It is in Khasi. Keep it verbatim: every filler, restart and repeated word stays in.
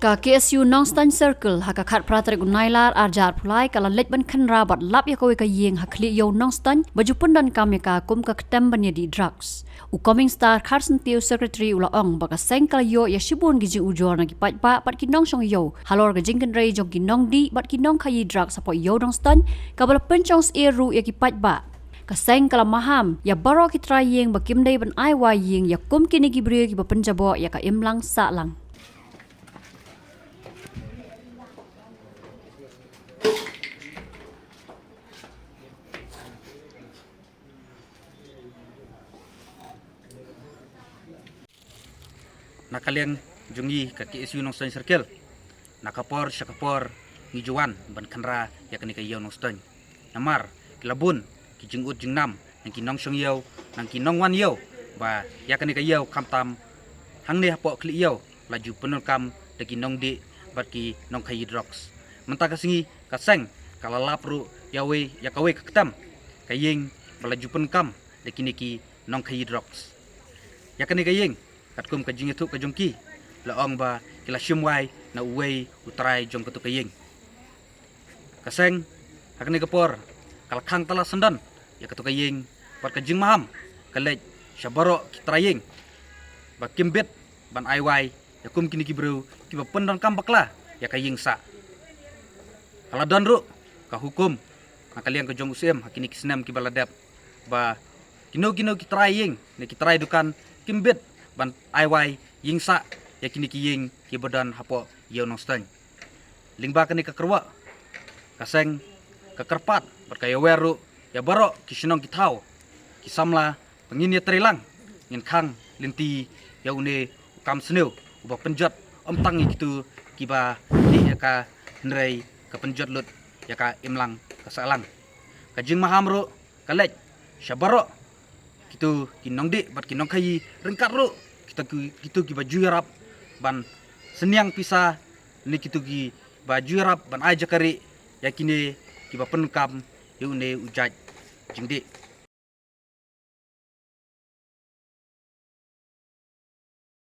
Ka K S U Nongstoiñ Circle ha ka khatphra tarik u Nailar arhajar arphew lai ka la leit ban khynra bad lap ïa kawei ka ïing ha Khlieh Ïew Nongstoiñ ba ju pyndonkam ïa ka kum ka ktem ban ïadih drugs. U Coming Star Kharsyntiew, Secretary, u la ong ba ka seng ka la ïoh ïa shibun ki jingujor na ki paidbah bad ki nongshong ïew halor ka jingkynrei jong ki nongdih bad ki nongkhaïi drugs hapoh Ïew Nongstoiñ kaba la pynshong syier ruh ïa ki paidbah. Ka seng ka la maham ïa baroh ki trai ïing ba kim dei ban ai wai ïing ïa kum kine ki briew kiba pynjaboh ïa ka imlang sahlang. Na ka liang jong ngi ka K S U Nongstoiñ Circle, na ka por sha ka por ngi ju wan ban khynra ïa kane ka Ïew Nongstoiñ. Namar ki la bun ki jingud jingnam na ki nongshong ïew, na ki nongwan ïew, ba ïa kane ka ïew khamtam hangne hapoh Khlieh Ïew la ju pyndonkam da ki nongdih bad ki nongkhaïi drugs. Mynta ka sngi ka seng ka la lap ruh ïa wei, ïa kawei ka ktem ka ïing ba la ju pyndonkam da kine ki nongkhaïi drugs. Ïa kane ka ïing, katkum ka jingïathuh ka jong ki, la ong ba ki la shim wai na uwei u trai jong katu ka ïing. Ka seng ha kane ka por ka la khang tala syndon ïa katu ka ïing, bad ka jingmaham ka leit sha baroh ki trai ïing ba kim bit ban ai wai ïa kum kine ki briew kiba pyndonkam bakla ïa ka ïing sah. Ka la don ruh ka hukum na ka liang ka jong u Syiem ha kine ki snem kiba la dep ba kino kino ki trai ïing ne ki trai dukan kim bit ban ai wai ïing sah ïa kine ki ïing kiba don hapoh Ïew Nongstoiñ. Lyngba kane ka kyrwoh, ka seng ka kyrpad bad ka ïawer ruh ïa baroh ki shnong ki thaw, ki samla, ba ngin ïatreilang, ngin khang lynti ïa une u kam sniew uba pynjot ym tang ïa kitu kiba dih ïa ka, hynrei ka pynjot lut ïa ka imlang ka sahlang. Ka jingmaham ruh ka leit sha baroh kitu ki nongdih bad ki nongkhaïi, ryngkat ruh kitu ki, kitu kiba ju ïarap ban synñiang pisa ne kitu kiba ju ïarap ban ai jaka rieh ïa kine kiba pyndonkam ïa une u jait jingdih.